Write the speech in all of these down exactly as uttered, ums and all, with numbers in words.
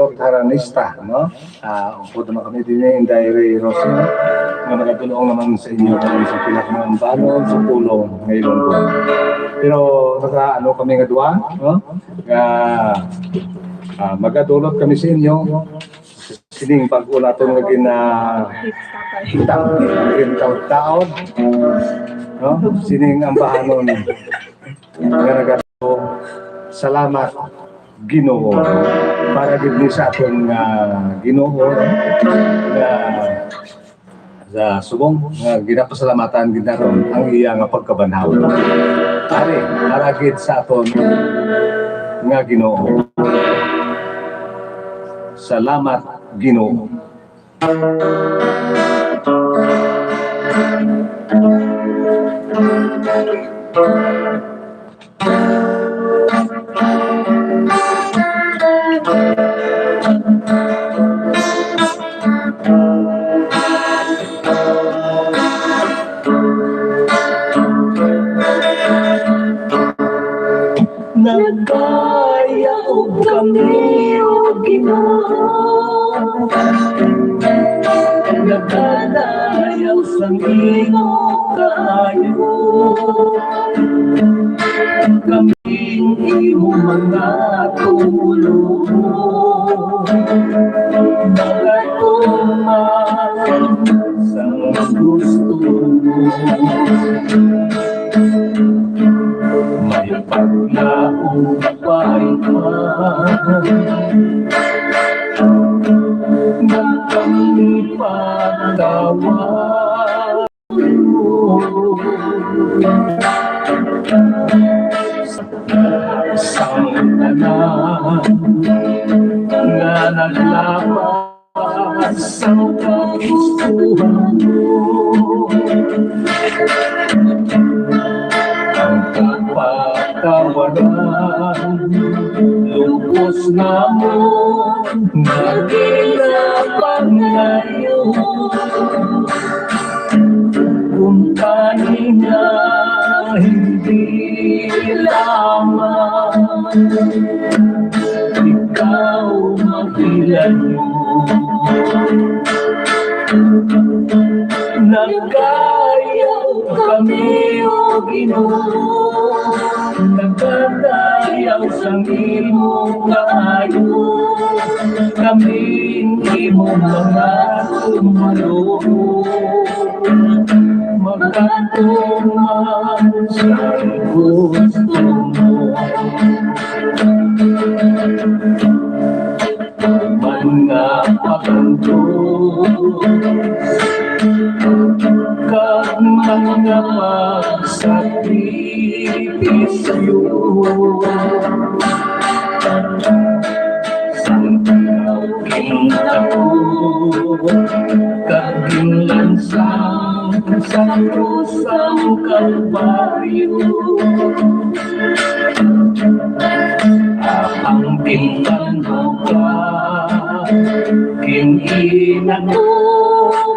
Haranista, no? Ah, upod naman kami din ni Inday Ray Rosino, nga nagadulong naman sa inyo kung sa pila ka mga ambanon sa pulong nga Ilonggo. Pero naka, ano kami nga duwa, no? Nga, ah, magadulot kami sa inyo sining bag-o naton nga gina-, gintawtaod, no? Sining ambahanon nga nagado, Salamat, Ginoo. Para gid ni sa aton nga Ginoo, nga sa subong nga ginapasalamatan gid naton ang iya nga pagkabanhaw. Ari, para gid sa aton nga Ginoo. Salamat, Ginoo. Nagkayao kami, O Ginoo, nagkadayaw sang imo kaayo. Kaming imo mga tulong, magatuman sang gusto mo. May paglaupay pa nga kami pagtawag. Sang tanan nga naglapas sang kagustuhan mo. Ang kapatawaran, lubos namon nga ginapangayo. Kuntani nga hindi lamang ikaw maghilanyo. Nagkayao kami, O Ginoo, nagkadayaw sang imo kaayo. Kaming imo mga tumulong, magatuman sa gusto mo. Mga pagkantos kag mga pagsakripisyo. Sang tinaw gintago kag ginlansang sa krus sang Kalbaryo. Ang ginlanduga ginhinagop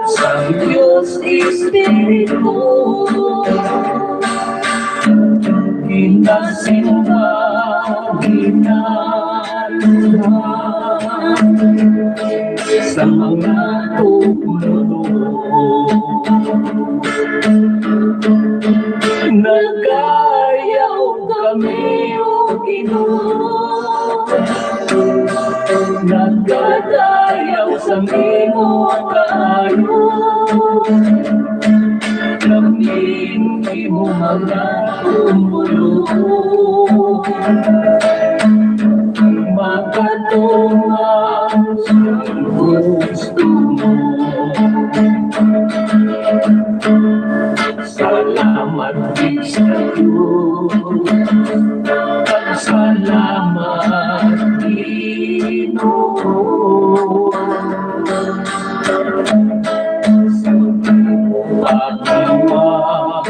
sang Dios Espiritu. Ginasimba, ginaluhan sa mga tumulong. Nagkayao kami, O Ginoo, nagkadayaw sang imo kaayo. Kaming imo mga tumulong, magatuman sa gusto mo. Salamat gid sa Dios. Salamat, Ginoo. Sa imo pagluwas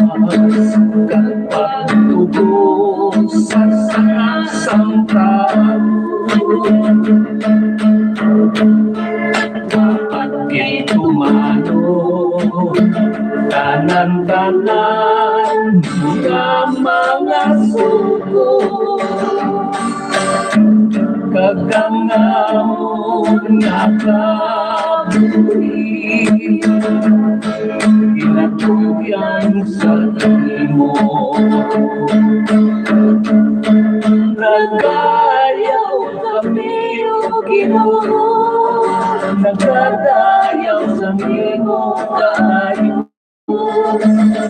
kag pagtubos sa sala sang tawo. Dapat gid tumano tanan-tanan nga mga sugo. Kag ang amon nga kabuhi ginatugyan sa imo. Nagayaw kami, O Ginoo, nagadayaw sa imo kaayo.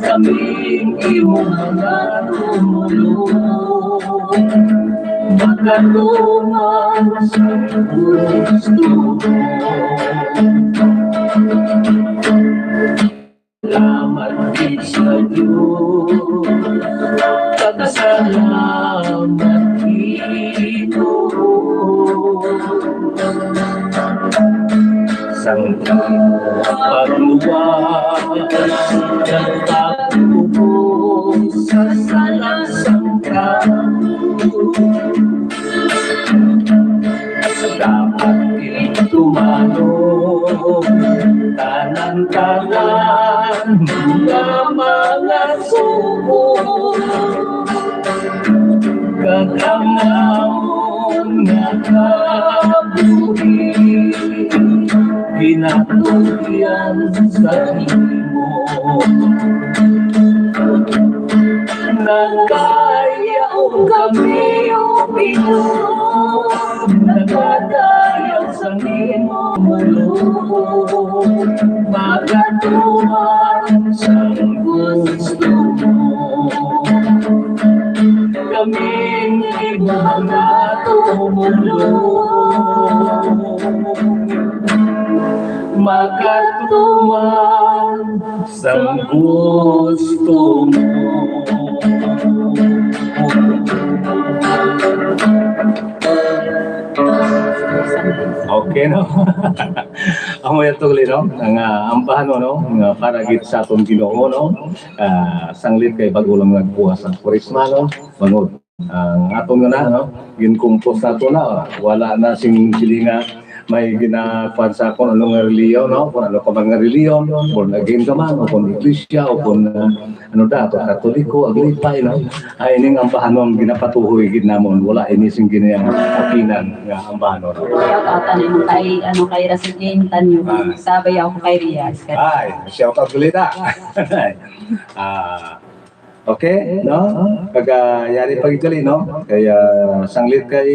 Kami imo mga tumulong, makatuman sa gusto mo. Salamat gid sa Dios, kag salamat Ginoo. Sang pagluwas, nagpakubos sa sala sang tawo. Dapat itumanon tanan-tanan nga mga sugo. Kag ang amon nga kabuhi ginatugyan sa imo. Nagayaw kami, O Ginoo, nagadayaw sa imo mulong, magatuman sa gusto mo. Kaming imo mga tumulong, makatuman sang gusto mo. Okay, no? Amo yan, tugli, no? Ang, ah, ambahanon, no? Nga para gid sa aton Ginoo, no? Ah, sanglit kay bago lang nagbuwas ang Kurisma, no? Bangod ang aton nga na, no? Ginkumpos nato na, wala na sing silinga may ginakuan sa kung ano nga reliyon, no? Kung ano ka man nga reliyon, born again ka man, o kung iglesia, o kung, ah, ano da, kung Katoliko, Aglipay, no? Ay, ining ambahanon ginapatuhoy gid namon, wala ini sing ginayang apinan nga ambahanon. Shout out, ano, kay, ano, kay Rasidin Tanyo. Ah. Sabay ako kay Riaz. Ay, shout out ulit, ah. Ah, okay, no? Kag, ah, yari pa gid gali, no? Kay, ah, sanglit kay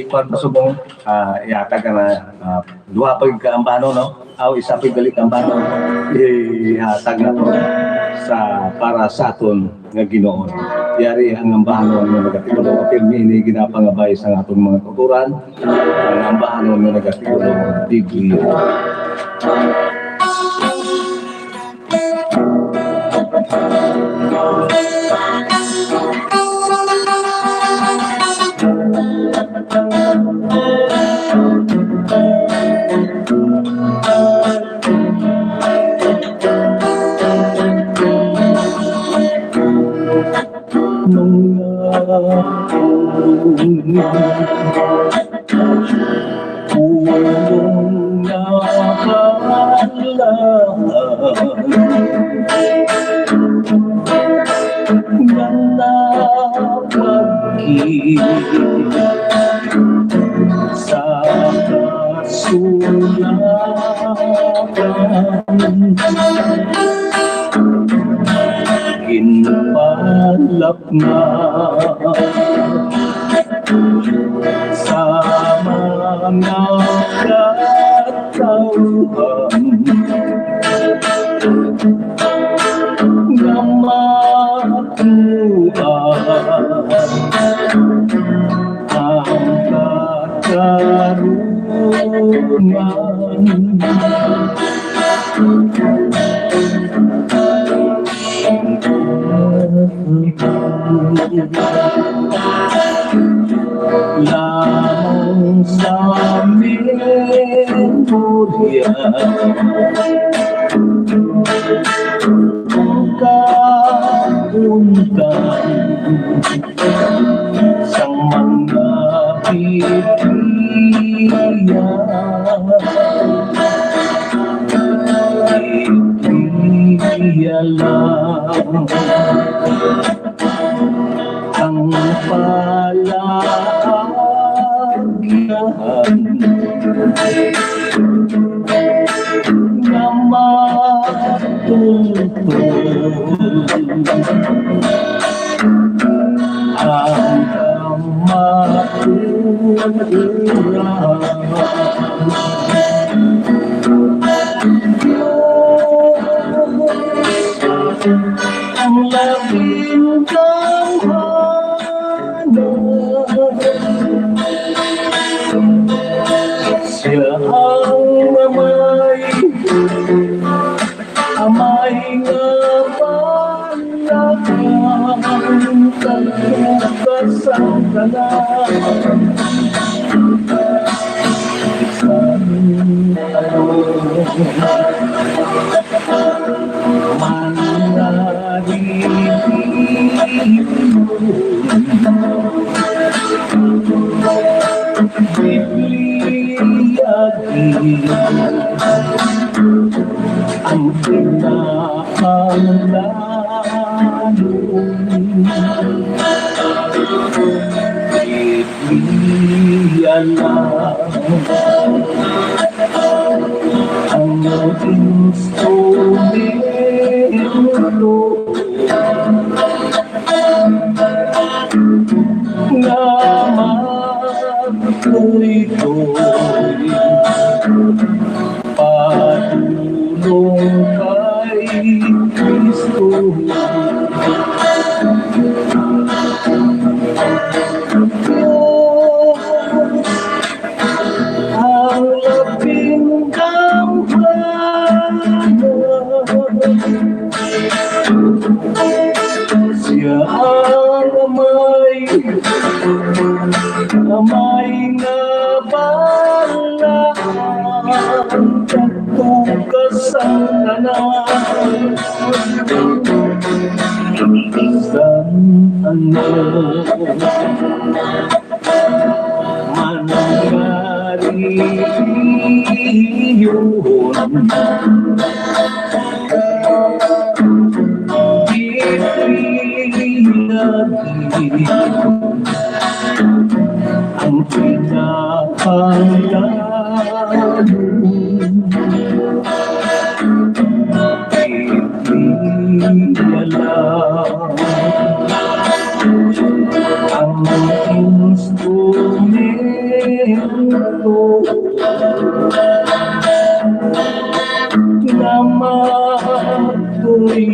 kuwan pa subong, ah, ihatag ka na, ah, duha pa gid ka ambahanon, no? Aw, isa pa gid gali ka ambahanon. Ihatag na to sa, para sa aton nga Ginoo. Yari ang ambahanon nga nagatinulo, pirmi ini ginapangabay sa aton mga kautoran, ang ambahanon nga nagatinulo, Biblia. Mga pulong nga kalag nga nakagkit sa kasulatan. Ginpalap na sa mga katawhan nga makuha ang katarungan. Lamang sa memorya ang kapuntan sang mga Biblia. Biblia lang ang palaagi. Nga matutol ang kamatuoran. Ang labing tawhana, siya ang amay, amay nga balaan, kagbukas ang tanan. Bisan ano man nga relihiyon, Biblia gid ang kinahanglan. Biblia lang ang instrumento nga magtuytoy padulong kay Kristo. Dios, ang labing tawhana, siya ang amay, amay nga balaan, kagbukas ang tanan. Bisan ano man ang relihiyon, Biblia gid ang kinahanglan. Biblia lang ang instrumento nga magtuytoy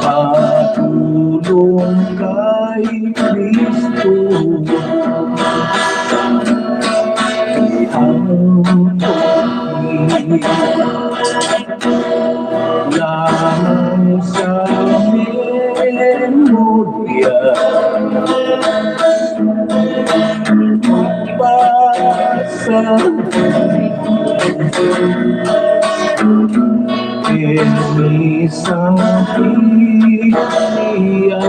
padulong kay Kristo. Ang lamang sa memorya. Basa pirmi sang Biblia.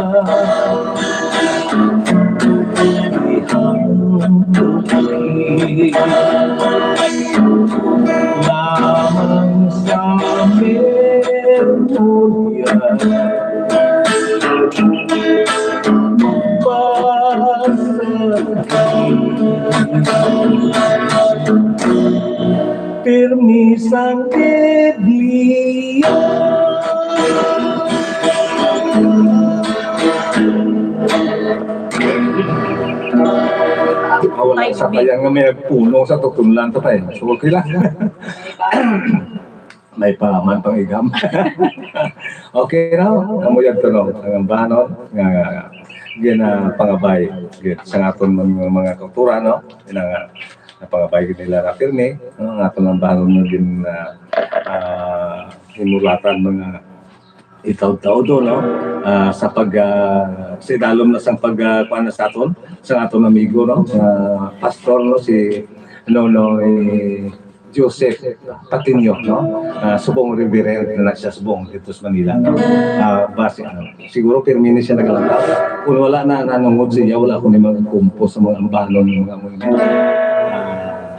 Lamang sa memorya. Basa. Pirmi sang Biblia. Ah, wala sa bayan nga may puno sa tutunlan to pa eh. So, okay lang. May pa man pang igam. Okay, no? Amo yun to, no? Ang ambahanon nga ginapangabay gid sa aton mga, mga kultura, no? Ina nga, napangabay gid nila na pirmi, no? Ang aton ambahanon nga gin, ah, ah, himulatan mga itaw-taw to, no? Ah, sa pag, ah, sa idalom na sang pag, ah, kuwan na sa aton, sa aton amigo, no? Ah, pastor, no? Si Nonoy Joseph Patiño, no? Ah, subong reverend na, na siya, subong dito sa Manila, no? Ah, base, ano, siguro pirmi ni siya nagalantaw. Kung wala na nanungod sa iya, wala ko ni mag-compose sa mga ambahanon ng mga movement. Ah,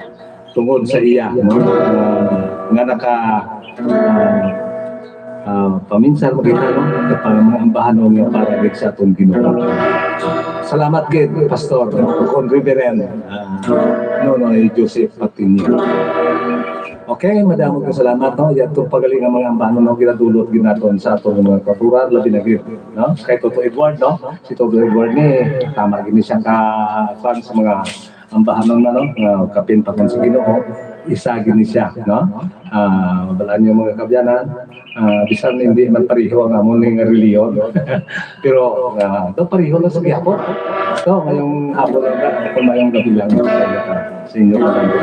tungod sa iya, no? Ah, nga naka, ah, ah, paminsar mo kita, no? Sa mga ambahanon nga para gid sa aton Ginoo. Salamat gid, Pastor, kon Reverend, ah, Nonoy Joseph Patiño. Okay, madamo kang salamat, no? Yato pa gali nga mga ambanon, no, ginadulot gid naton sa aton mga kautoran, labi na gid, no? Kay Toto Edward, no? Si Toto Edward ni, tama gid ni siya ka, kwan sa mga ambahanon na, no? Nga kapin pa kon sa Ginoo, isa gid ni siya, no? Ah, balaan niyo, mga kabyanan, ah, bisan hindi man pareho ang amo ni nga reliyon, pero, ah, daw pareho lang sa gihapon. So, ngayong hapon lang na, kung mayong gabi lang sa inyo, sa inyo,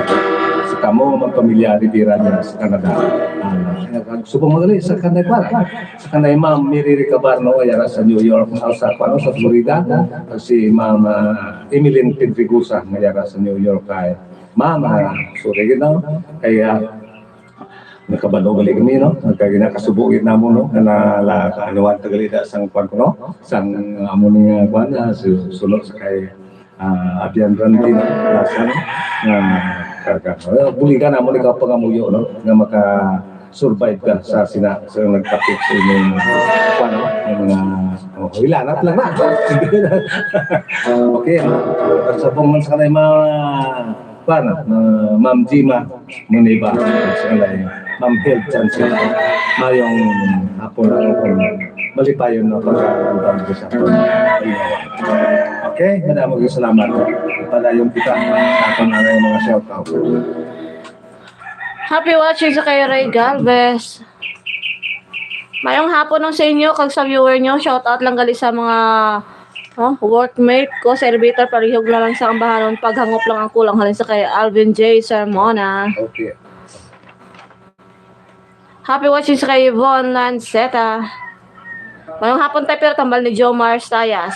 sa kamo, magpamilya, di dira dyan sa Canada. Ah, subong magali sa kanay para. Sa kanay Ma'am Mary Ricabarno, yara sa New York, na sa, ano, sa Florida. Si Ma'am, ah, Emeline Pedregosa, nga yara sa New York, kay Ma'am, ah, sorry, you know, kay, ah, nakabalo gali kami, no? Nagkaginakasubo gid namo, no? Nga nala-, kaanuhan ta gali da sang kwan ko, no? Sang amo ni nga kwan, ah, su-, suno sa kay, ah, Abian Randy, no? Plaza, no? Nga karga. Ah, buligan namo ni ka pangamuyo, no? Nga maka-survive ka sa sina, sa nagtapik sa inyong kwan, no? Yung mga, oh, hilanat lang na. Okay, no? At sa pong man sa kanay mga Kuan, uh, Ma'am Jima Muniba, sa kanay, Ma'am Hild Chancel. Mayong hapon na rin kung malipayon na pagkakumpang sa aton. Okay, madamo kayong salamat. Padayon kita sa aton na mga shout out. Happy watching sa kay Ray Galvez. Mayong hapon lang sa inyo kag sa viewer nyo. Shout out lang gali sa mga, oh, workmate ko sa elevator. Palihog na lang sa ambahanon. Paghangop lang ang kulang. Halin sa kay Alvin J Sermona. Okay. Happy watching sa kay Yvonne Lanceta. Mayong hapon tayo, pero tambal ni Jomar Stayas.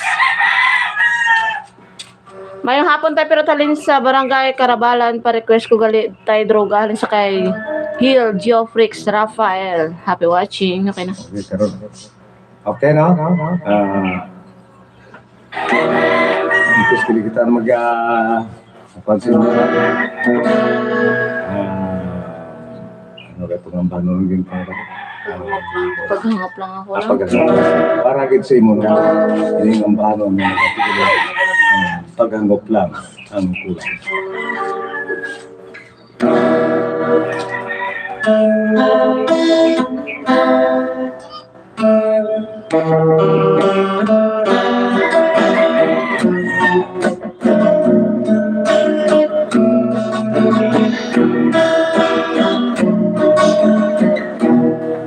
Mayong hapon tayo, pero talin sa Barangay Karabalan, pa-request ko gali tayo droga, halin sa kay Gil Geofrix Rafael. Happy watching. Okay na. Okay, karon. Okay, no? Ah, tapos pili kita mag, ah, pansin mo. Ah, ano ka itong ambanon yung para? Paghangop lang ako Ah, lang. Paghangop lang. Para gid sa imo, no? Ining ambanon na nagatuloy. Ah, paghangop lang ang kulang.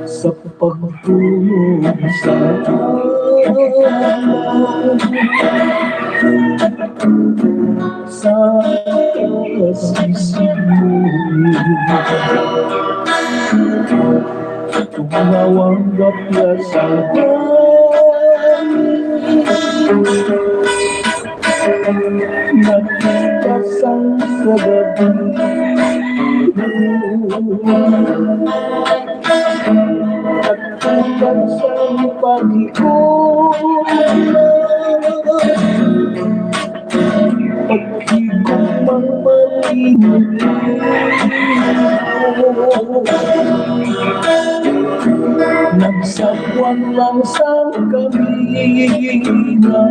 Sa pagtulog sa sa isip mo. Tumawanggap ya sa nakita sang kagabi. At tukan sang pagikot. Paghigugmang malimit. Nagsabwag lang sang kamingaw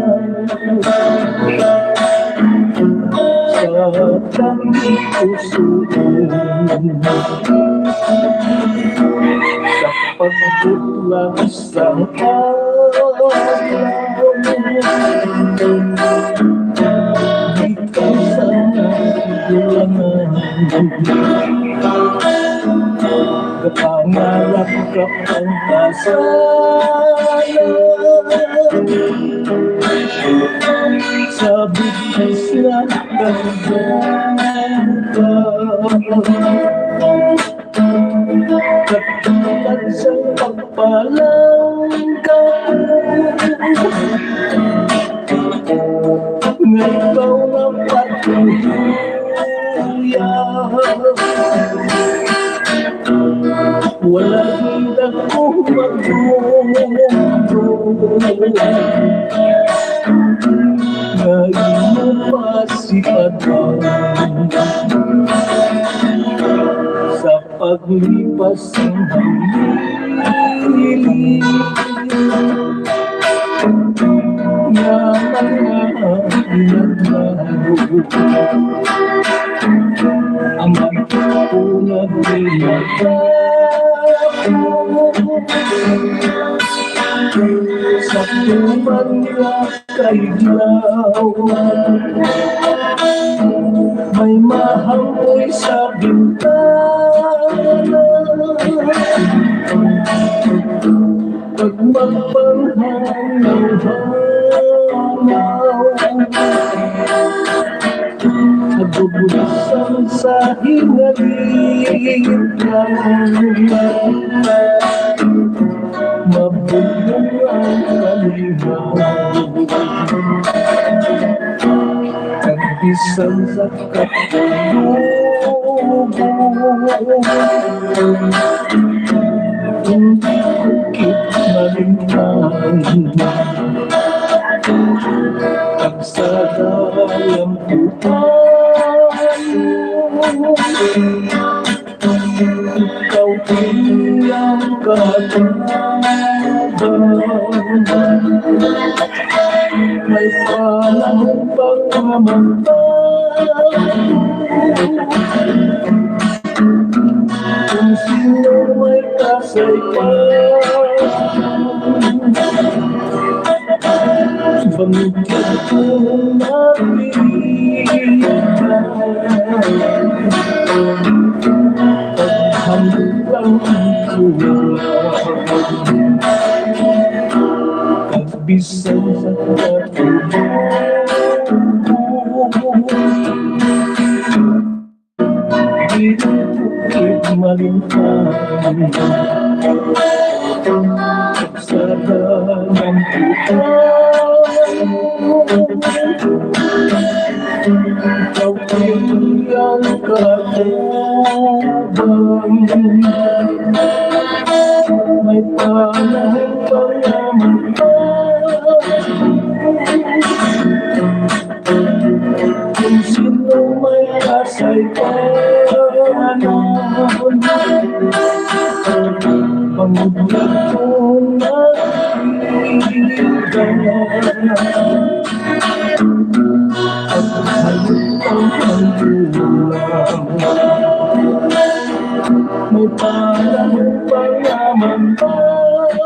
sa pag-usuon. Sa pagputla sa adlaw. Di ka sana kulangan. Gapangarap ka pang kasalan. Sa bigis nga kalibutan. Katukan sa pagpalangga. Nga ikaw nga patuloy. Wala gid ako magdumdum. Nga imo pa si Padre. Sa paglipas sang hangin, nga Ang una pinagdako sa tuman nga kaidlaw, may mahampoy sa bintana. Pag magpanghangaw-hangaw, nagbubulisan sa hinalitan, mabulong ang kalinaw. Kag bisan sa katulog, hindi ko gid malimtan ang sa dalamputan. Ikaw iyang katubang. May panahon pa nga magbago. Kung sino may kasaypanan, bangod ka kung napilitan. Paghandog lang ang kulang. Bisan sa katulog, di ko gid malimtan sa dalamputan. Ikaw iyang katubang. May panahon pa nga magbago. Kung sino may kasaypanan, bangod na kung nakita. At halutang ang ulan. May panahon pa nga magbago.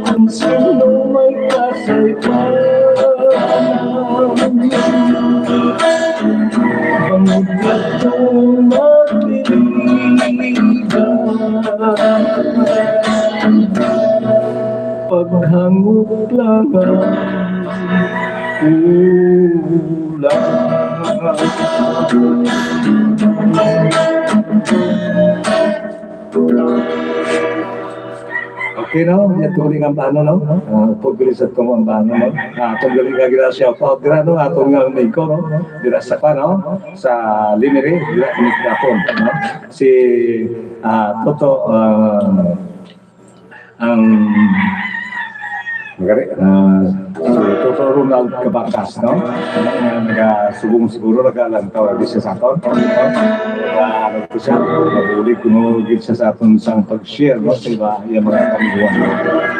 Kung sino may kasaypanan, bangod ka kung magtitigan. Paghangop lang ang kulang. Okay, no? Yan tuloy ang plano, no? Ah, pagbilis at kung ang plano, no? Ah, atong galing ka gina shout out. Dira, no? Atong nga main ko, no? Dira sa pa, no? Sa Limiri, dira kami gapon, no? Si, ah, Toto, ah, ang, magari, ah, si Toto Ronald Cabacas, no? Nga nagasubong siguro, nagalantaw lagi siya sa aton, no? Ah, ano to siya? Mabulig kuno gid siya sa aton sang pag-share, no? Sa iba, iya mga kamiluan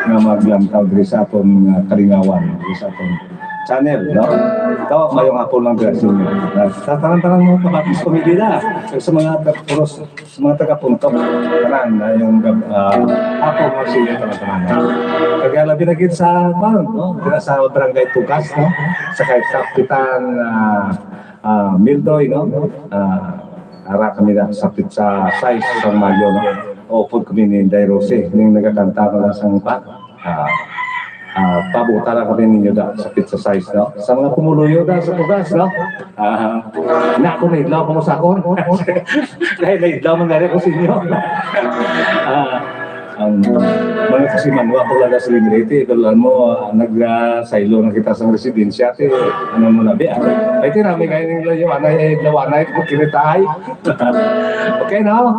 nga maglantaw diri sa aton, ah, kalingawan, diri sa aton channel, no? Ito, mayong hapon lang diri sa inyo. Ah, sa tanan-tanan mo, kabatis pamilya, sa mga puros sa mga taga-Puntok, tanan na yung gab-, ah, hapon nga sige, tanan-tanan. Kag labi na gid sa, kuwan, no? Dira sa Barangay Tugas, no? Sa kay Kapitan, ah, ah, Mildoy, no? Ah, ara kami na sa pizza size sang Mayo, no? Upod kami ni Inday Rosie, ning nagakanta na sang pa. Ah, ah, pabuta lang kami ninyo da sa pizza size, no? Sa mga pumuluyo da sa Tugas, no? Ah, na ako, naidlaw ko mo sa akon. Dahil naidlaw man gani ko sa inyo. Ah, ang mga kasimanwa ko lang sa Limrete, pero alam mo, ah, nag, ah, saylo na kita sa residensya, ti, ano mo na, bi, ah. Ay, ti, rami kayo ng layo, anay, ay, lawanay, kung kinitahay. Okay, no?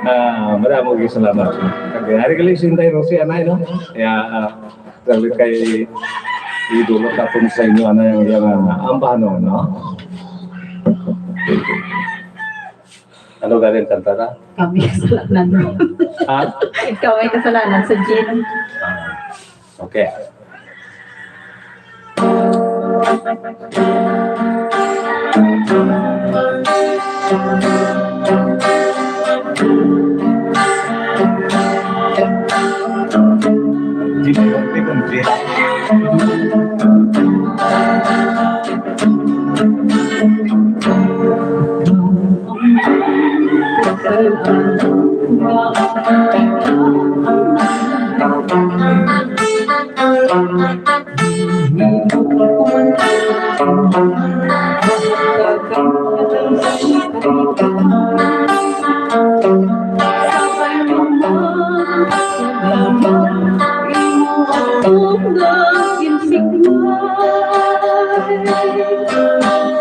Ah, marami kayo salamat. Kaya, hari kayo, Sinday Rosie, anay, no? Kaya, ah, Dali kay idulot natin sa inyo, ano yung, yung, ah, ambano, no? Ano galing kanta ka? Kami kasalanan. Ha? Kami kasalanan sa Jean. Ah. Okay.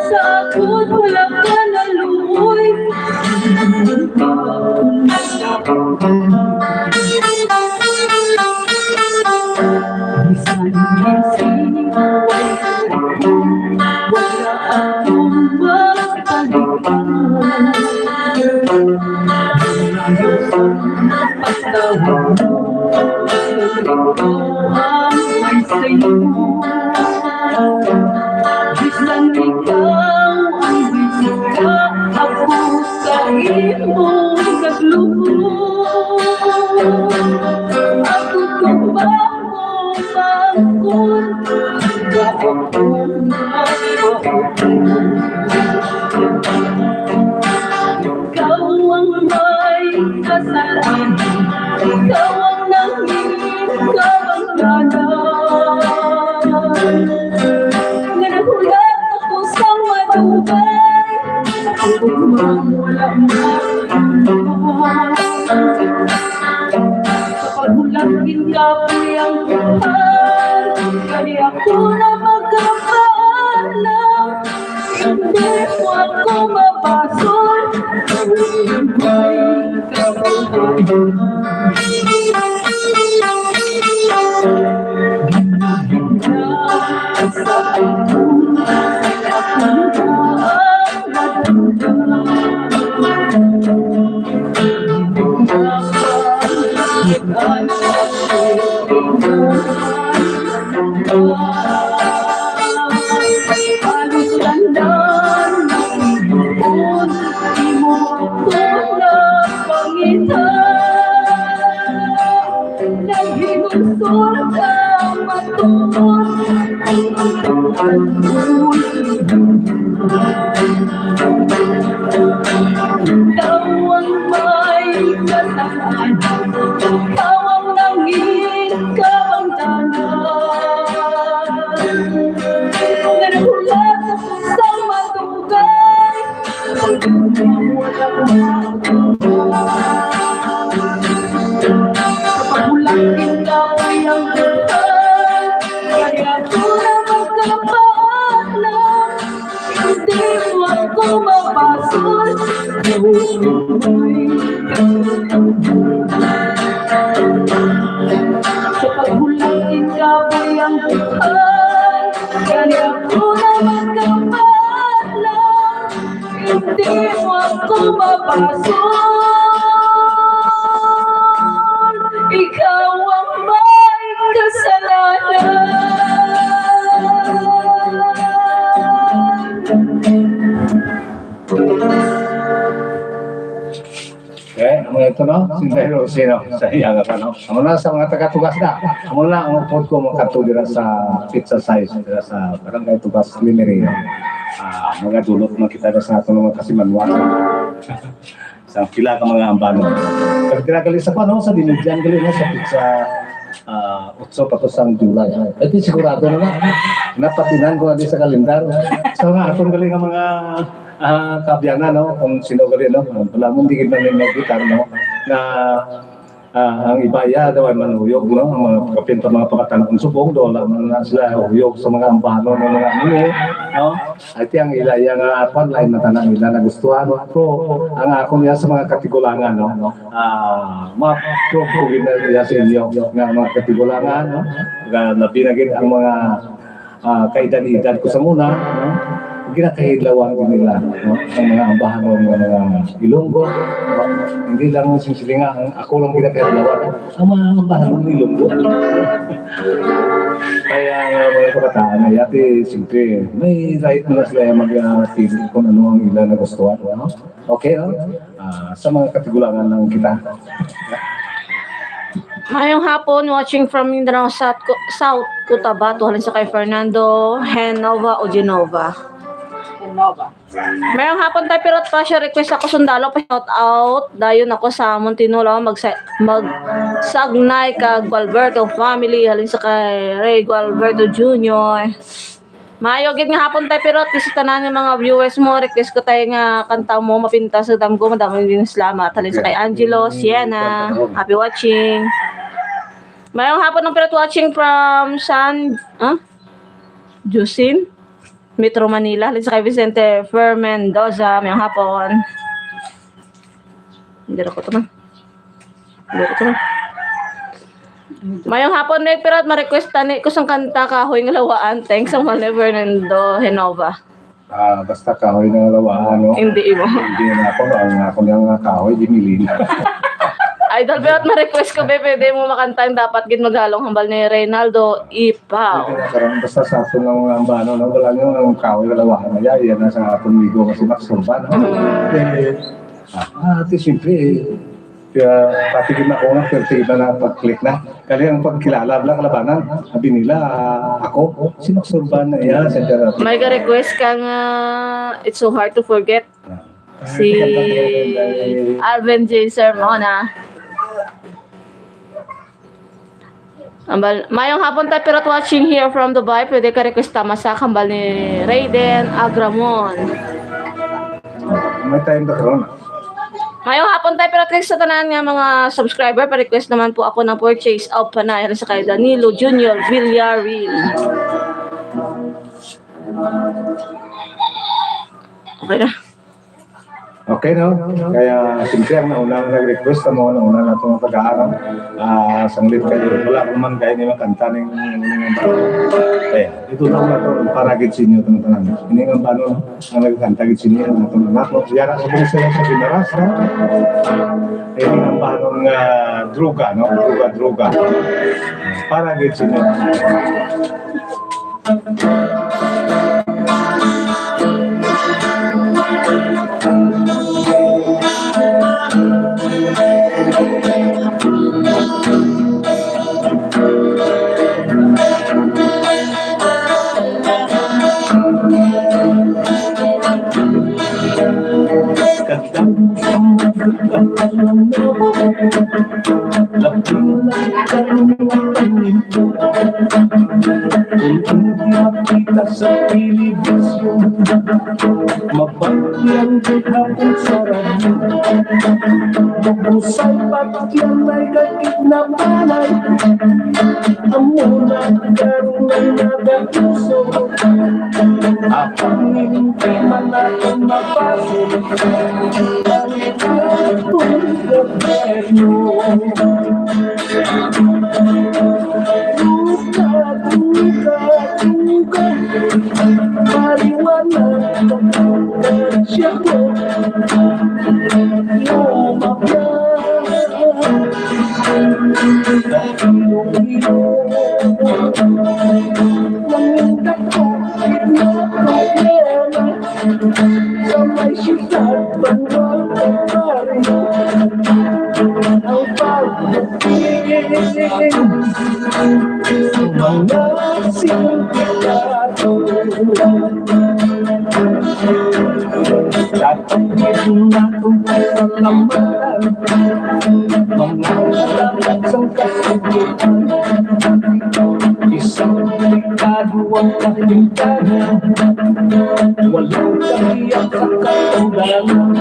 Sa akon wala ka naluoy. Bisan minsan wala akong makalimtan. Patawag mo, ikaw ang may sayo. Bisan ikaw ang bisita, ako sa imo nagluto. Ako tumba mo, bangkod, ikaw ang ikaw ang may kasalanan, ikaw ang nangin kabangdanan. Nga naghulat ako sa madugay, ang ugma wala man. Sa paghulat, ginkapoy ang buhay, kani ako na magkapaalam. Hindi mo ako mabasol. Halos tandaan mo, imo ako napangita. Naghinulsol ka, matuod. Ikaw ang may kasalanan, ikaw ang nangin kabangdanan. Nga naghulat ako sa madugay, sa paghulat, ikaw ay ang buhay. Kaya ako na magkapaalam. Hindi mo ako mabasol. Sa paghulat, ikaw ay ang buhay. Kaya ako na magkapaalam. Hindi mo ako mabasol. Ikaw ang may kasalanan. Okay, amo na ito, no? Si Inday Rosino, sa iya nga pa, no? Amo na sa mga taga-Tugas na. Amo na ang upod ko makatuloy dira sa pizza size, dira sa Barangay Tugas, Limiria. Ah, mga dulot man kita na sa aton mga kasimanwa. Sa pila ka mga ambano. Pag tira gali sa kuwan, no, sa dinidyan gali, no, sa, sa, ah, otso pa to sang July. Ito sigurado na na. Napatinan ko na di sa kalendar. So nga, atong gali nga mga, ah, kaabyanan, no, kung sino gali, no, wala mo, hindi kita may magitan, no, na, ah, ang iba iya daw ay manuyog, no, ang mga kapin pa mga pangatanan kung subong, daw wala man na sila uyog sa mga ambano, no, mga ano, eh, no? Ay, ti ang ila iya nga kwan, lain man tanan ila nagustuhan. Pero ang akon iya sa mga katigulangan, no? Ah, ma-prove ko gid na iya sa inyo nga mga katigulangan, no? Nga labi na gid ang mga, ah, kaedad-edad ko sa una, no? Ginakahidlawan ko nila, no? Ang mga ambahanon nga mga Ilonggo, no? Hindi lang sing silinga, ang ako lang ginakahidlawan, ang mga ambahanon ni Ilonggo. Kaya nga mga kabataan, ay ate, siyempre, may right na sila mag, ah, pili kung ano ang ila nagustuhan, no? Okay, no? Ah, sa mga katigulangan lang kita. Mayong hapon, watching from Mindanao, South, Co- South Cotabato, halin sa kay Fernando, Henova o Genova. Genova. Mayong hapon tayo, pero pa siya request ako sundalo pa shout out. Dayon ako sa Montinola, mag magsagnay ka Gualberto family, halin sa kay Ray Gualberto Junior. Maayo gid nga hapon tayo, pero at least tanan nga mga viewers mo, request ko tayo nga kanta mo, mapintas sa damgo, madamo din salamat. Halin sa kay Angelo, Sienna, happy watching. Mayong hapon ang pirot watching from San, ah? Jusin, Metro Manila. Halin sa kay Vicente Fer Mendoza, mayong hapon. Hindi ko to man. Hindi ko to man. Mayong hapon, Nick. Pero at ma-request tani ko sang kanta Kahoy nga Lawaan. Thanks, ang Mali Fernando Genova. Ah, basta kahoy nga lawaan, no? Hindi imo. Hindi na ako, ang ako nga kahoy, gimilin. Idol, pero at ma-request ko, be, pwede mo makanta ang Dapat Gid Maghalong, hambal ni Reynaldo Ipaw. Pwede na karon, basta sa ato nga mga ambano, no? Wala nyo ang kahoy nga lawaan. Ay, yan na sa atong migo nga si Max Urban, no? Eh, ah, ate, siyempre, eh, kaya patigil na ako nga, pero tigil na na pag-click na. Kali ang pagkilala, bla, kalabanan. Sabi nila, ah, ako, si Max Urban na iya, sa Dara. May ka-request ka nga, it's so hard to forget. Ah. Si Alvin J. Sermona. Ambal, mayong hapon tayo, pirot watching here from Dubai. Pwede ka request tama sa kambal ni Raiden Agramon. May time ba karon? Mayong hapon tayo, pirot sa tanan nga mga subscriber. Pa-request naman po ako ng Purchase of Panay sa kay Danilo Junior Villarin. Okay na. Okay, no? Kaya, siyempre, ang nauna nga nag-request, ang mga nauna na itong tagaan, ah, sanglit kayo. Wala ko man kayo ni makanta ning, ning, eh, ito lang na to, para gid sa inyo, itong tanan. Ini nga bano, no? Ang nagkanta gid sa inyo, ang itong anak, no? Yara sa mga sila sa Pimaras, no? Ini nga bano nga droga, no? Droga, droga. Para gid sa inyo. Labi na karon ang panginto. Kung hindi makita sa telebisyon, mabati ang gihapon sa radyo. Mabusay pa yan ay gagit na balay. Amo na karon ang nagapuso. Apang hindi man ako mapaso. Ang atong gobyerno. Duga, duga, duga. Marijuana, siya ko. Lumabas. Iloilo. Nangindako, na problema. Sa may siyudad, banwa, o baryo, ang pagdating sa mga sindikato. Dapat gid naton pasalamatan mga dapat sang kasubukan. Isang delikado ang kapintahan. Walang kahiyan sa katungdanan.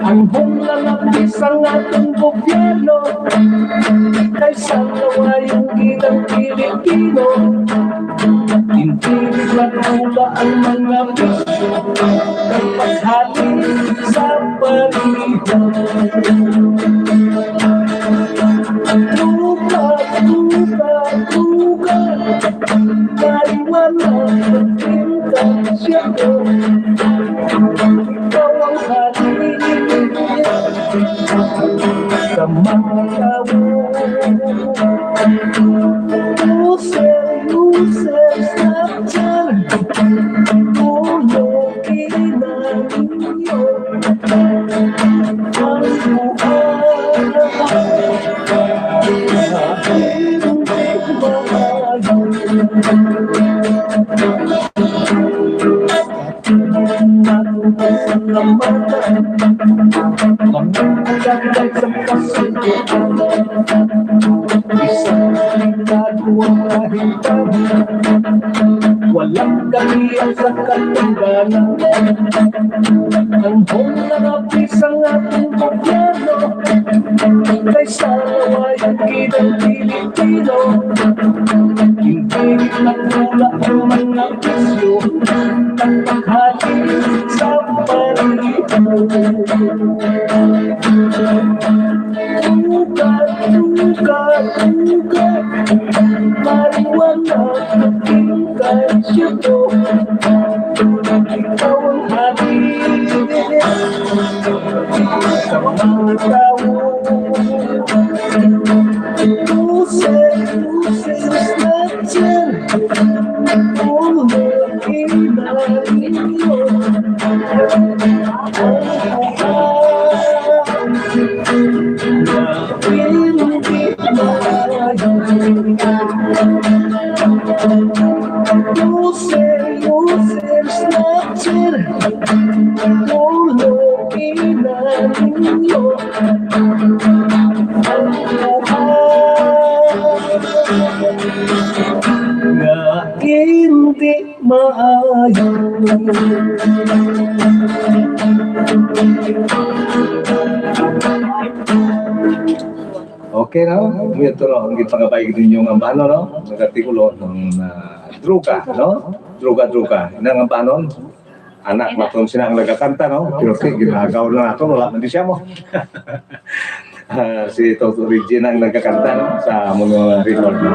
Ang hungla na sang atong gobyerno kay sa kawayong ilang Pilipino. Hindi nila tula ang mga bisyo kay paghati sa pariho. Duga, duga, duga. Kay wala magpinta Siya ko, ikaw ang halik sa mga tao. User, user, Snapchat. Ulo, kinang Walang kaliyan sa katungdanan. Ang hong nangapis ang ating gobyerno. Kay sa kawayan kitang Pilipino, hindi nagmula ang mga bisyo. Paghati sa pariho. Ugat, ugat, ugat. Maliwanag ang kasyo ko. Ikaw ang hati sa mga tao. Pusay, pusay, pusay. Nga hindi maayo. Okay, no? Ito, no? Ang gipangabay ninyo nga bano, no? Nagatikulo ng, ah, droga, no? Droga, droga. Inang ang banon. Anak, maton sila ang nagakanta, no? Pero si ginagaw na nato, wala man di siya mo. Ah, si Toto Regina ang nagkakanta, no, sa among mga record, no?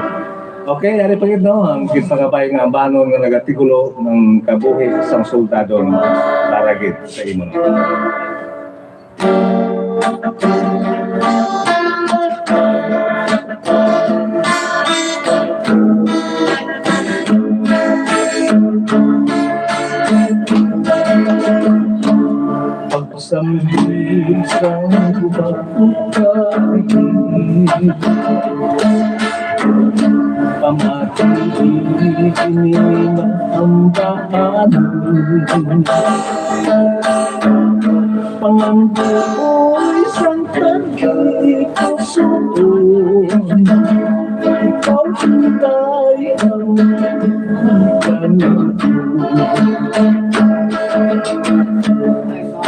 Okay, ari pa gid, no, ang gipangabay nga ambanon nga nagatikulo ng kabuhi sang soldado para gid sa imo, no? Sambil sang guba ug kaigid, pamati ini maambaan. Pangandoy sang tagipusoon, ikaw, Inday, ang kanunod.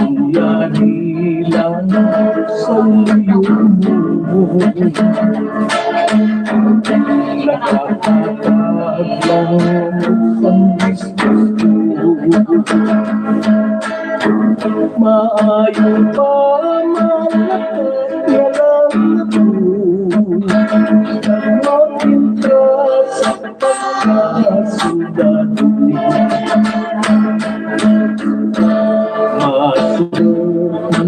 Ang yari lang sa liyo mo. Nakahatag lang sang gusto. Maayo pa malakad nga lang ako. Makintra sa pagkasundalo. Masukon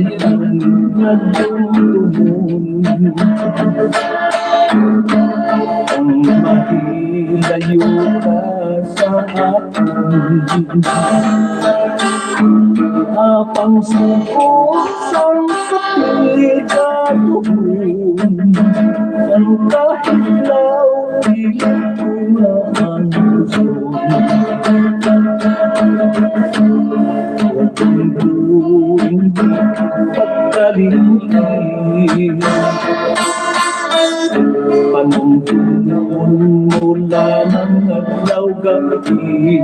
nga dumdumon ang mahilayo ka sa akon. Apang suko sang kapigaduhon, ang kahilaw dili ko na ang gusto. Kung hindi pagkalimti, panumdumon mo lamang adlaw gab-i.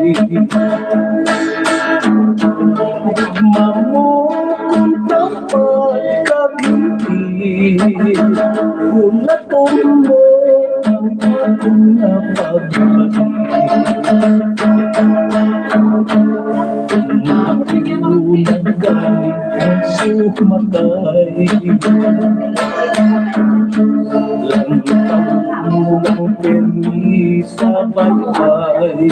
Gugma mo kung tapat kag hindi, hulaton mo ang akon nga pagbati. Ang akon nga galing sumatay. Lantaw mo lang pirmi sa baybay.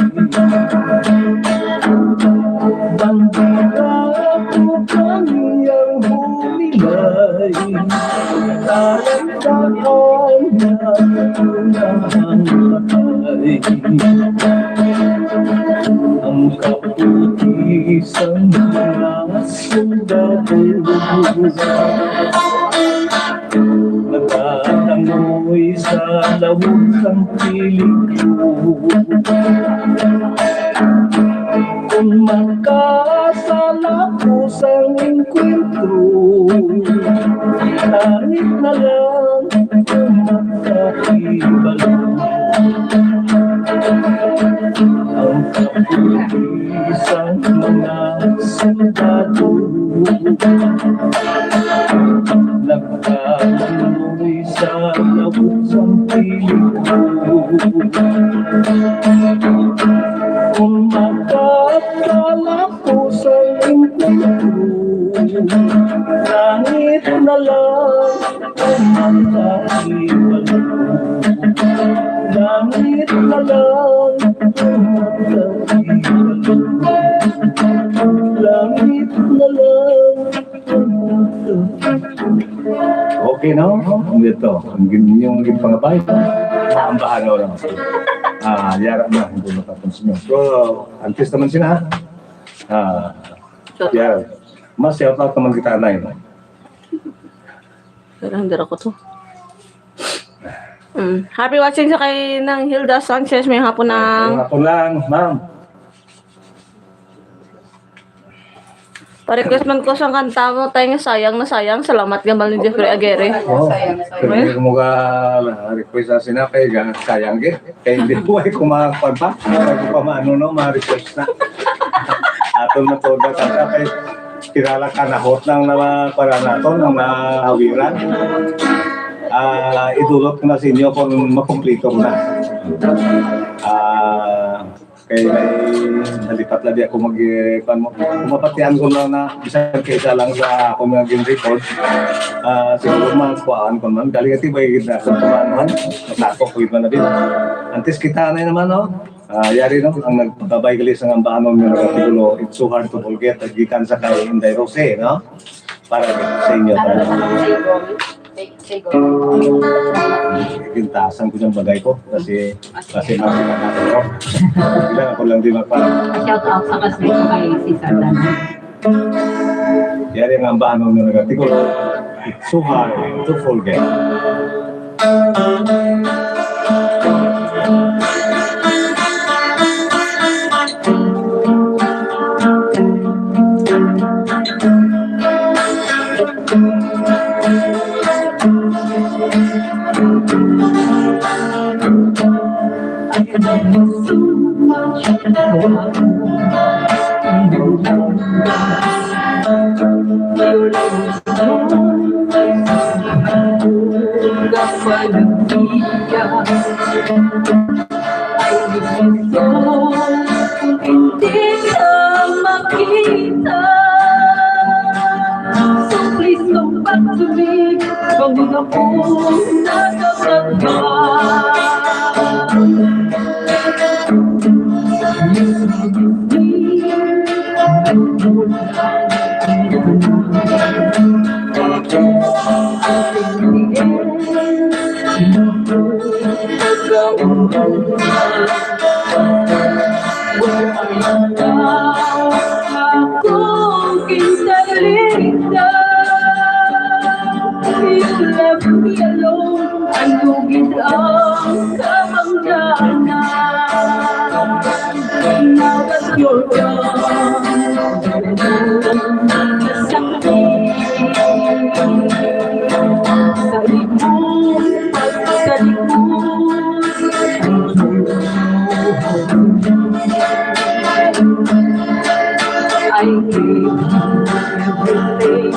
Kaputi sang mga sundalo nagtatangoy sa lawog sang peligro. Kung makasala ko sang engkwentro, langit na lang ang makahibalo. Ang kaputi sang mga sundalo nagkaluoy sa lawog sang peligro. Kung makakala ko sa impyerno, langit na lang ang makahibalo. Langit na lang ang makahibalo. Langit na lang ang makahibalo. Okay, no? Dito, ang gin-, yung gipangabay. Ang bahano, no? Ah, yara na, hindi makapag-, so, antes naman sila, ha? Ah, yeah. Mas shout out naman kita, Nay. Pero hindi ako to. Mm. Happy watching sa kay Nang Hilda Sanchez. May hapon na. Hapon lang, ma'am. Pa-request man ko sang kanta mo, tay, nga Sayang na Sayang. Salamat, gambal ni Jeffrey Aguirre. Oh, pwede mo ka request sa sinapay, ga-, sayang, eh. Kay hindi ko ay kumakuan pa. Kay ko pa maano, no, ma-request na. Aton na to, data, kay kilala ka, nahot lang na para naton, ang nahawiran. Ah, idulot ko na sa inyo kung makumpleto na. Ah, kay may nalipat lang di ako mag, eh, kuwan mo. Kung mapatian ko lang na bisan kay isa lang sa akong mga gin-record, ah, siguro magkuhaan ko man. Galing ati ba yung na sa kuhaan man? Masako ko iba na din. Antes kita na naman, no? Ah, yari, no? Ang nagpakabay gali sa ngambahanon nga nagkatigulo, "It's so hard to forget," gikan sa kay Inday Rose, no? Para sa inyo. Para sa mga Saigon. Saigon. Gintasan ko siyang bagay ko kasi, kasi makita na ako. Kailangan ko lang di magpa- Shout out sa classmate ko kay Cesar Dana. Yari ang ambahan ng nagkatigulo. It's so hard to forget. Ay, gusto ko kung hindi ka makita. So please come back to me. Kung ako nakakaba. Akong kinalita, you left me alone. Ano gid ang kabangdanan? Now that you're gone, sakit sa imong pagkalikod. I gave you everything.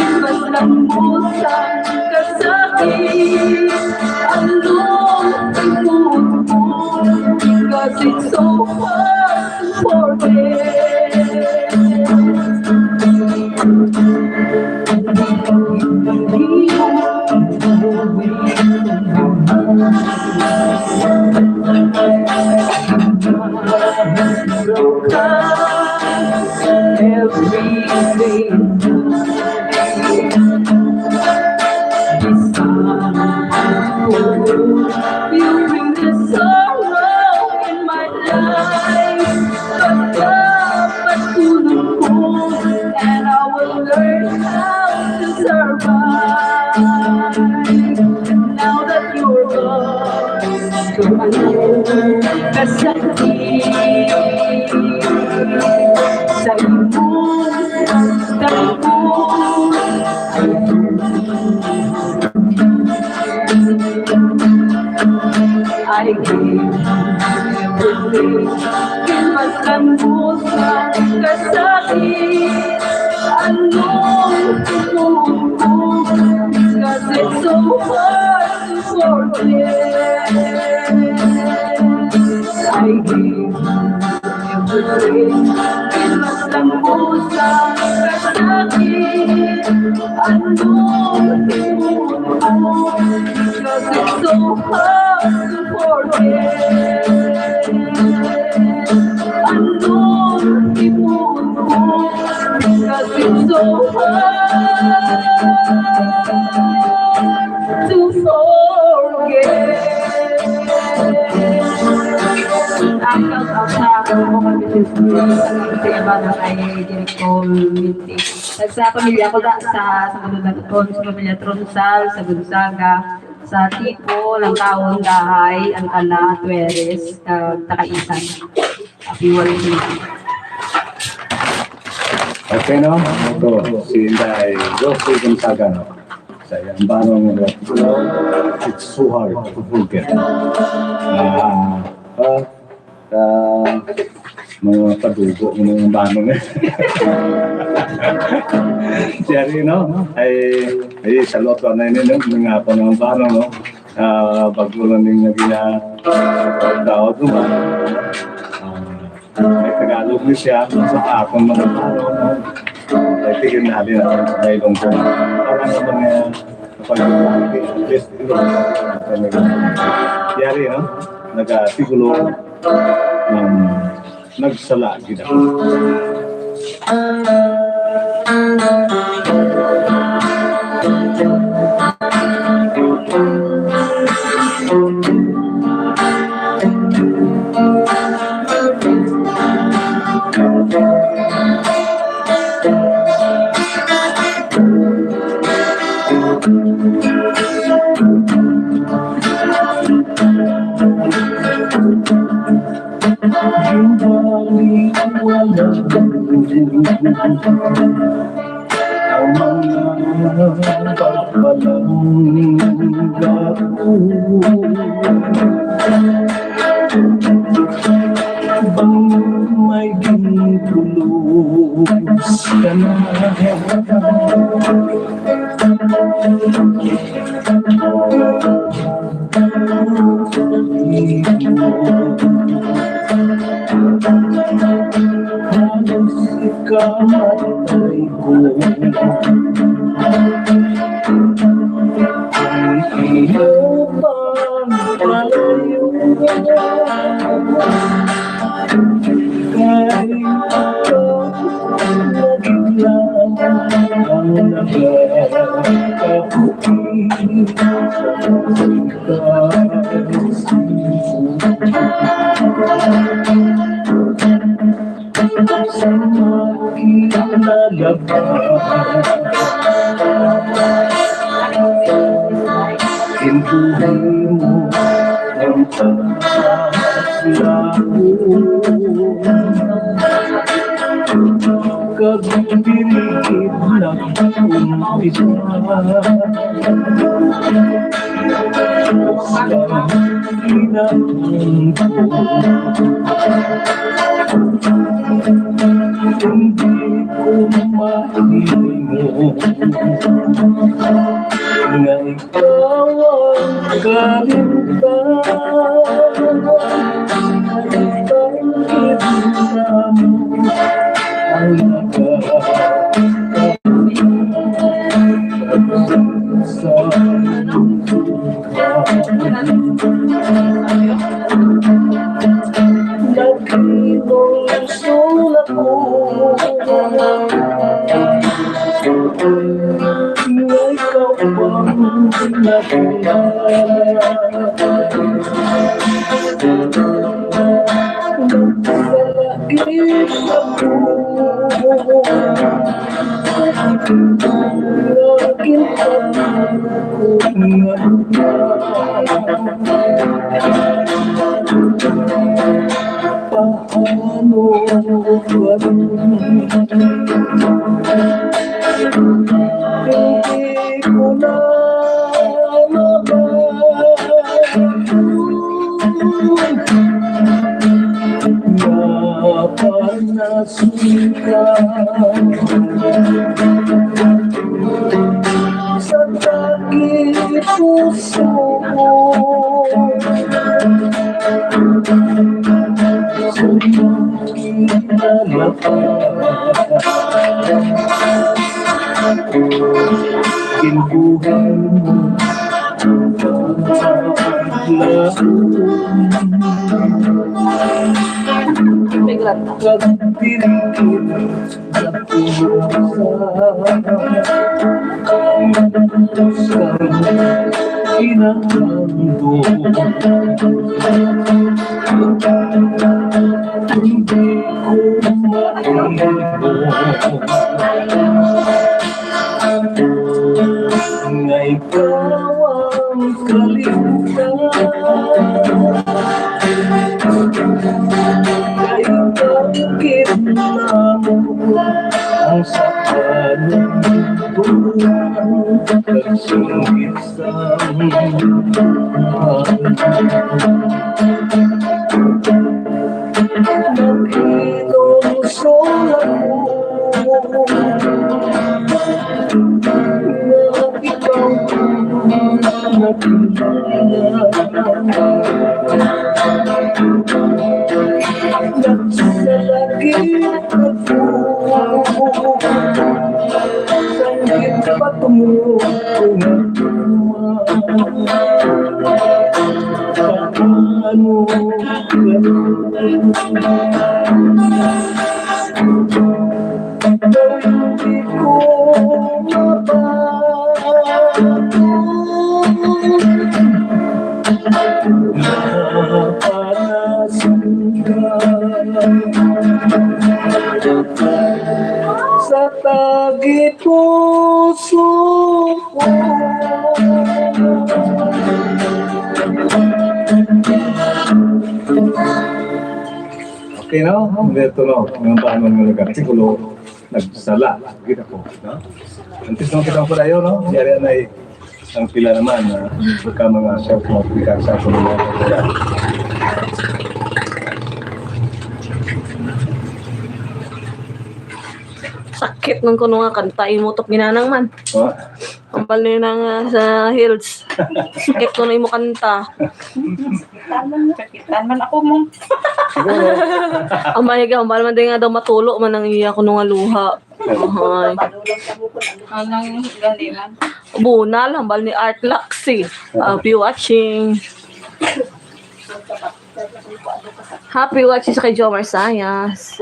Imbas lang mo sang kasakit, alone, because it's so hard to forget. Every day. You bring the sorrow in my life, but Kasakit sa imong pagtambong. I give everything. Kinmastan mo sa kasakit. Anong tumulong? 'Cause it's so hard to forget. I give everything. Kinmastan mo sa kasakit. Anong tumulong? 'Cause it's so hard to forget. Anong tumulong? 'Cause it's so hard to forget. Ang shout out sa akong mga business sa iba na kay Direk Paul Minty. Sa pamilya ko da, sa, sa Gunundagon, sa pamilya Tronsal, sa Gonzaga, sa Tipo, Langkaon, Gahay, Alcala, Tueres, kag Takaisan. Happy Diwali. Okay, no? Ito, si Inday Rosie Gonzaga, no? Sa iyang banong, no? It's so hard to forget. Ah, ah, ah, mga padugo, mga banong, eh. Siya rin, no? Ay, ay, salot ko na yun, no? Mga pa mga banong, no? Ah, bago lang din naging, ah, daot naman. Ah, may Tagalog ni siya sa akong mga tao, no? Ay, tigil na din ako sa ilong ko. Para sa mga kapag-, at least, ilong ko. Yari, no? Naga-Tigulo, um, nagsala gid ako. Ginbalik ko alam ang mga pagpalangga ko. Bang may gintulos ka na? Halos ikamatay ko. Ang iyong pagpalayo. Kay ikaw lagi lang ang nagkakaputi. Sa makilalabas, ginbuhi mo ang pagkakasla ko. Kag diri gid nag-umpisa. Sa hinapon ko, hindi ko mahimo nga ikaw ang kalimtan. Ang gitna mo ang nagkakaroon sa Naglimong sulat ko. Nga ikaw bang nakilala? Nagsalakit ako. Naging pagkakot nga lupa. Ano ba? Hindi ko na mabalik. Napanasin ka sa takip puso ko. Sa mga nalapa, ginbuhay mo. Nga ikaw ang kalimtan. Kay bakit namo ang saktan ng buwan? Kag singgit sang mahal. Nakitong sulat mo nga ikaw nakilala. Nagsalagit ako sa gitpat mo. Paano? Hindi ko mabalik. Napanasin ka sa takip puso ko. Okay, no? Dito, no? Ang paano nga nag-artikulo, nagsala. Kita ko, no? Antes nung kita ko tayo, no? Yari na ang pila naman, ah, ka mga self-modification sa mga. Sakit man kuno nga kanta, imo tok ginanang man. Oh. Ambal ni nang, ah, sa hills. Sakit kuno imo kanta. Sakitan man ako mo. Siguro. Ang mahiga, ambal man din nga daw matulo man ang iya kuno nga luha. Ay. Anong gani man? Bunal, hambal ni Art Laxi. Happy watching. Happy watching sa kay Jomar Sayas.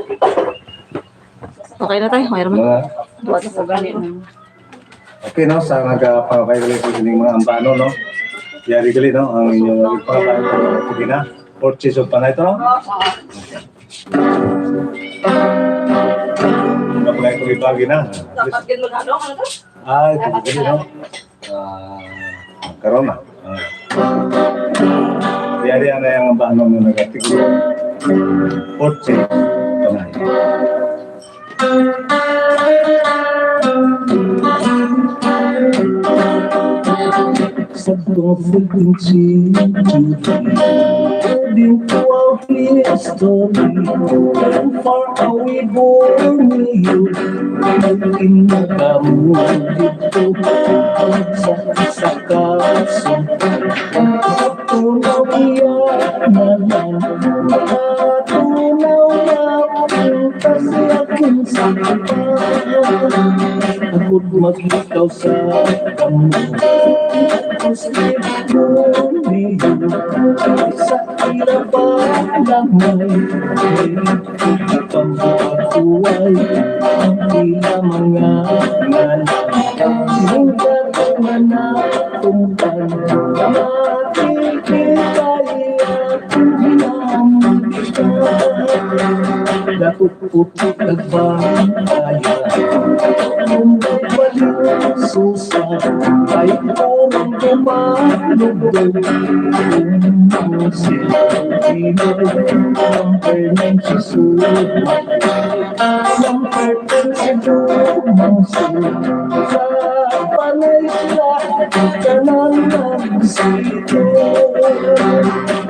Okay na tayo, mayroon. Mga Duwa na sa gani na. Okay, no? Sa nagpapakay ko sa ining mga ambano, no? Yari gali, no? Ang inyong pagpapakay ko na. Purchase of panay to, no? Napagay ko ibagi na. Dapat din mag-ano, ano to? Ah, ito, ito, no? Ah, karon na. Ah. Yari ang nayang ba, ano, mo nag-artikulo. Kotse. Kamay. Sa tungod kang si Judy, pwedeng kuwaw history. Ang far away Borneo, nagkinakamuli dito sa isa ka asunto. Tunaw iya na lang, tunaw na ang kasi aking sakit. Agud maglikaw sa kamot. Sa ila pa lamay, pambuhay ang ila mga ngalan. Singkat nga natumbang, makikita iya. Dako puti kag bangkaya. Kung magbalik susa, ay purong Umalugdog ang sila, ang Fernand si Suma. Ang Fernand si Suma, sa panay sila, kanan ang sito.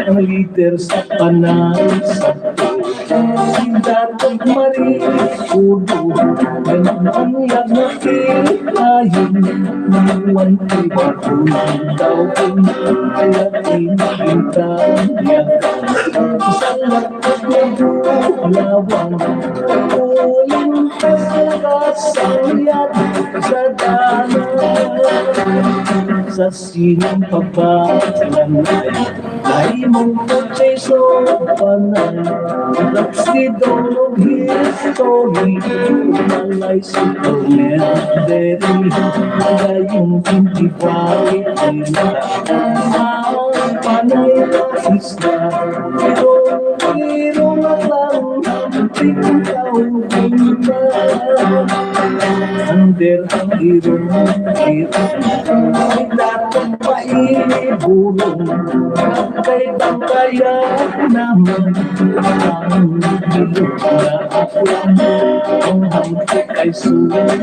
Ang leader sa panay sa Si Dato Marie Udo, ang anyag na tiayon, iwan kay Bakun, daw kung kaya tinitang niya. Sa lahat ng buhawan, uling kasagasa niya sa dana. Sa sining pagbalanay, ay mong pagkaiso panay. That's the dawn of history. Malay si Cornel Berry, gayong twenty-five nila. Ang panay na isla, pero, pero na lang, ikaw na. Under ang irong, irong, ay dapat paibulong. Kay bangkaya naman ang bilog na apuan. Ang hangkit ay suwag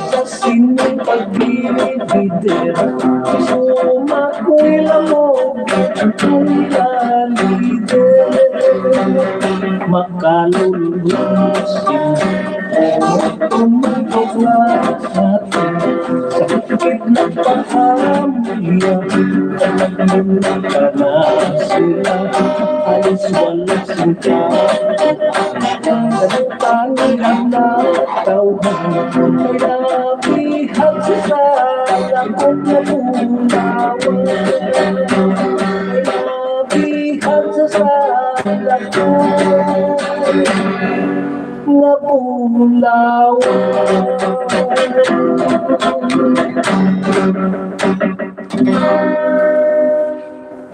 sa sining pagbibider. Sumakoy lamog ang leader. Makalulong sila. Tumangkot na natin sa gitna pamilya. Nagmumula na sila, halos walang singkap. Nagtangi ang natawhan, kaya bihag sa lakot na bulawan. Kaya bihag sa lakot nga bulawan.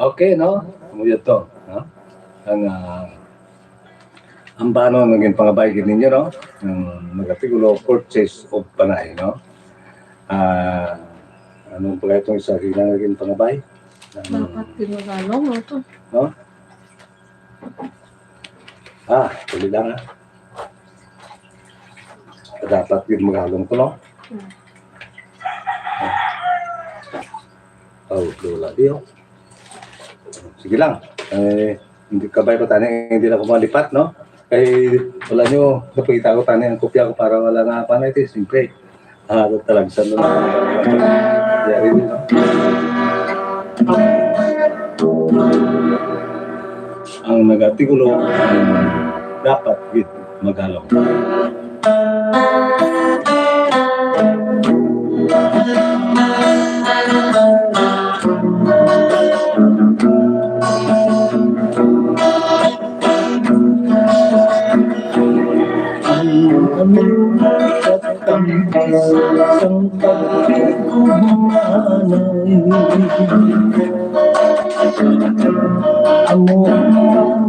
Okay, no? Amo yun to, no? Ang, ah, ang bano nga ginpangabay gid ninyo, no? Ang nagatigulo, Purchase of Panay, no? Ah, anong pala itong isa nga ginpangabay? Ang Dapat ginagalong, no, to? No? Ah, tuloy lang, ah. Dapat yun magalong to, no? Hmm. Oh, wala di, oh. Sige lang. Eh, hindi kabay ko tani, hindi na ko malipat, no? Kay wala nyo, napakita ko tani ang kopya ko para wala nga pa na ito, siyempre. Ah, talagsan na lang. Yari din, no? Ang nag-artikulo, dapat gid magalong. Ang aming katambis sang pagtigumanay. Amo ang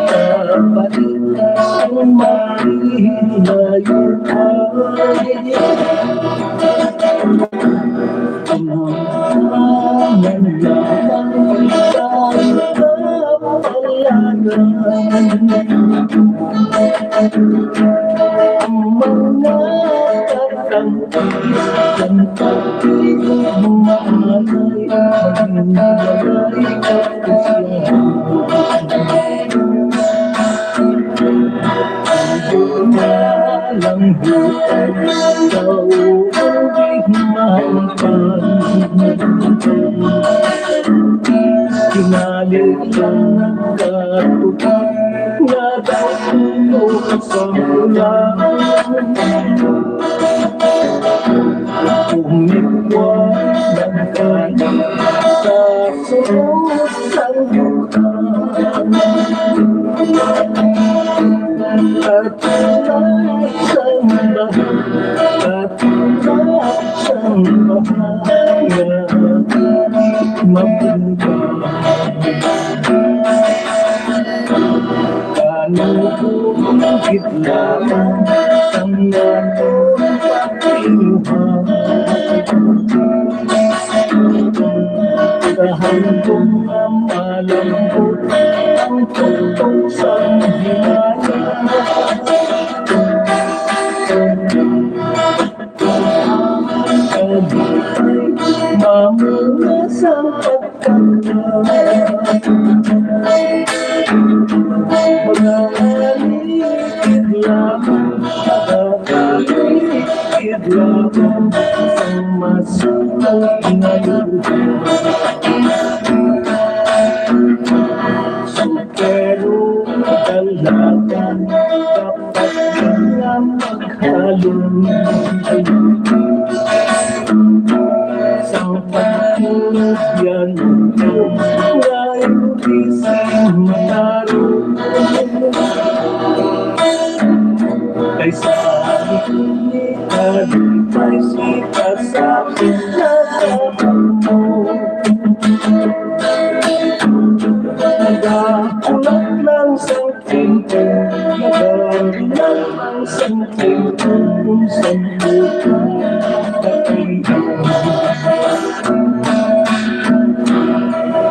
kapalit sang mahinayupay. Ang hangpan lamang sa kapalaran. Ang mga katambis sang pagtigumanay, maging malay ka siya. Kinali lang nagkatupa nga daw sa ulan. Umiwan nagkani sa sulod sang duta. At samba, at samba nga mabunta. Kanunay gid lamang ang atong pagtinguha. Nga malambot ang tuktok sang himaya. Kalipay, mamunga sang pagkanta. Mga alikid lamang, mga alikid lamang sang masunog nga lugar. Pero dalagan, dapat ka nga maghalong. Sang pagtulog yan, ngayon gising matarong. Kay sa akin ni Adi, kay si kasapit na ako. Nagakulat lang sang tempo, nagakulat lang sang tempo, kung saan ko ka nakita.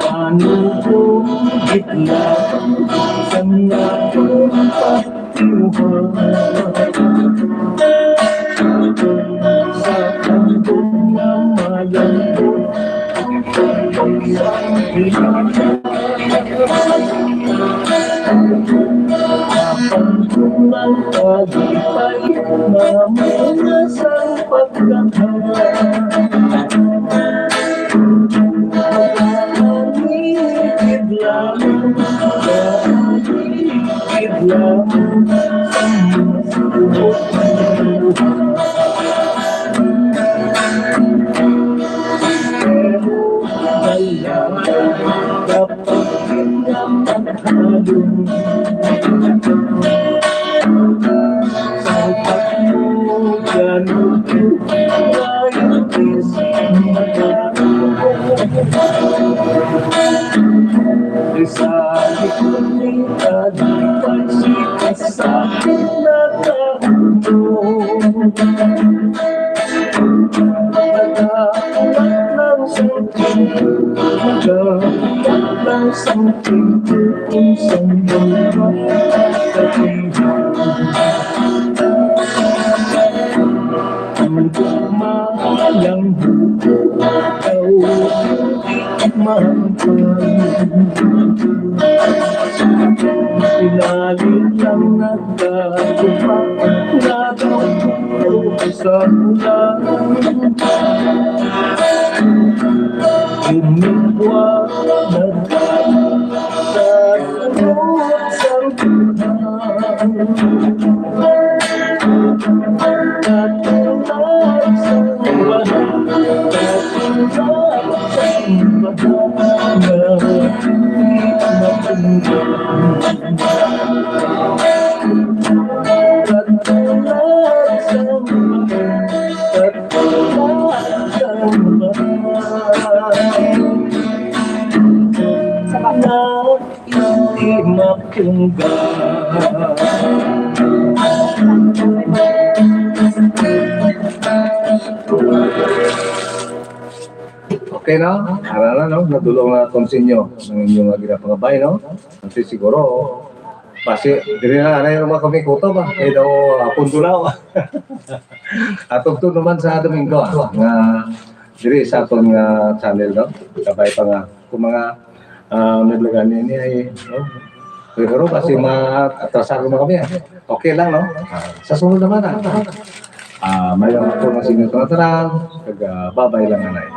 Paano ko gitla sang akong pagtinguha? Sa tandog nga malambot, ang tunang kalipay, mga muna sang pagkakala. Magkakangit lamang, magkakangit lamang. Sa likod ni Adi, pagsika sa pinakaulo. Nagkakalat lang sa tempo, nagkakalat lang sa tempo, kung saan ba nakatira. Ang gugma lang buo, ikaw di mahangpan. Ilalim lang nagkaguma, nagkaguma sa ulan. Gumugwa, nagkaguma sa ulan. Sa baba. Hindi mapunggan. Okay, no? Ara na, no? Nadulong na naton sa inyo ang inyong nga ginapangabay, no? Kasi siguro, basi, diri na, ano yung mga kami kuto ba? Kaya daw, ah, pundulaw. Atog to naman sa Domingo, ah, nga diri sa aton nga channel, no? Kabay pa nga, kung mga, ah, naglagan niya ay, no? Pero kasi ma-, atrasado na kami, ah. Okay lang, no? Ah, sa sunod naman, ah. Ah, may lang ako na sa inyo tanan, kag, ah, babay lang, anay.